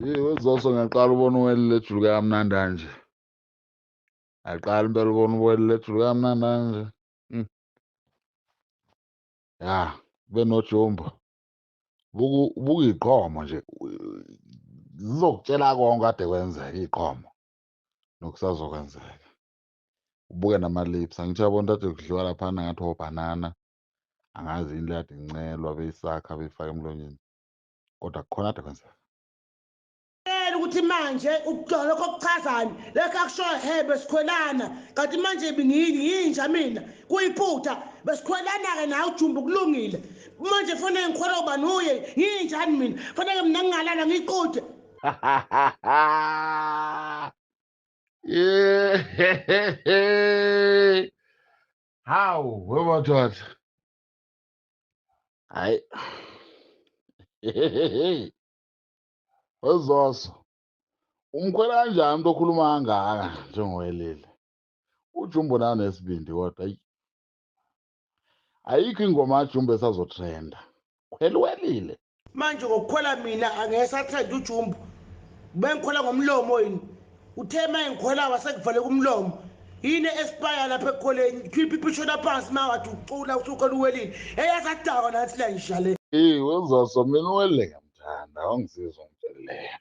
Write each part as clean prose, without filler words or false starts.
Yeyi weZoso ngiyaqala ubona uwelile ejuluke kamnandi kanje. Ngiyaqala impela ubona uwelile ejuluke kamnandi kanje. Ya, kube noJumbo. Buka buka iy'qhomo nje, zizokutshela konke kade kwenzeka iy'qhomo nokusazokwenzeka. Ubuke nama-lips, angithi uyabona kade kudliwa laphana ngathi obhanana, angazi yini le kade incelwa beyisakha beyifaka emlonyeni, kodwa kukhona kade kwenzeka. Ukuthi manje lokho kuchazani lokho akushoyo, he besikhwelana kanti manje ngiyinja mina kuyiphutha, besikhwelana-ke nawe uJumbo kulungile manje fanele ngikhwela ubani uye ngiyinjani mina fanele mina ngingalala ngiyiqude. Yeah. Hawu, wemadoda. Hayi. WeZoso. Umkhwela kanjani umuntu okhuluma kangaka njengoWelile? UJumbo nawe nesibindi kodwa ayi. Ayikho ingoma kaJumbo esazotrenda. Khwela uWelile. Manje ngokukhwela mina angeke satrenda uJumbo. Bengikhwela ngomlomo yini? Uthe uma ngikhwela wasekuvaleka umlomo. Yini espire lapha ekukhweleni? Khipha ipishona phansi uma wathi ucula usukhwela uWelile. Eyasadakwa nathi la ngisha le. Eh, weZoso mina uWelile ngiyamthanda, awungizizwa ngitshele yena.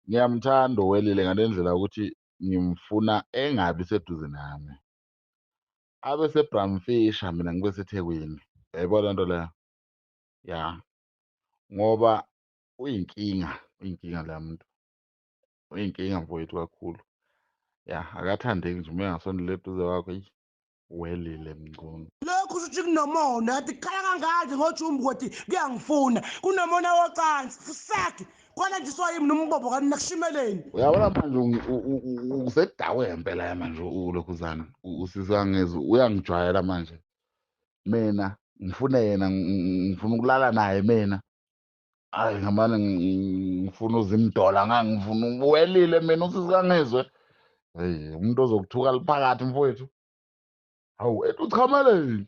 Ngiyamthanda uWelile ngale ndlela ukuthi ngimfuna engabi seduze nami. Abe seBramfisher mina ngibe seThekwini. Uyayibona lento leyo? Ya. Ngoba uyinkinga, uyinkinga la muntu. Uyinkinga mfowethu kakhulu. Ya, akathandeki nje uma engasondela eduze kwakho, eyi, Welile Mchunu. Lokhu kusho ukuthi kunomona, kade kukhala kangaka ngoJumbo ukuthi kuyangifuna. Kunomona wocansi, fusaki. Kwalanjiswa yimi nombobo kanti nakushimeleni. Uyabona manje usedawe ngempela manje ulokhuzana, usisangezwe uyangijwayela manje. Mina ngifune yena, ngifuna ukulala naye mina. Hayi ngamane ngifuna uzimdola, ngangifuna uWelile minausisangezwe. Hey, umuntu ozokuthuka liphakathi mfowethu. Hawu, ethi uchameleni.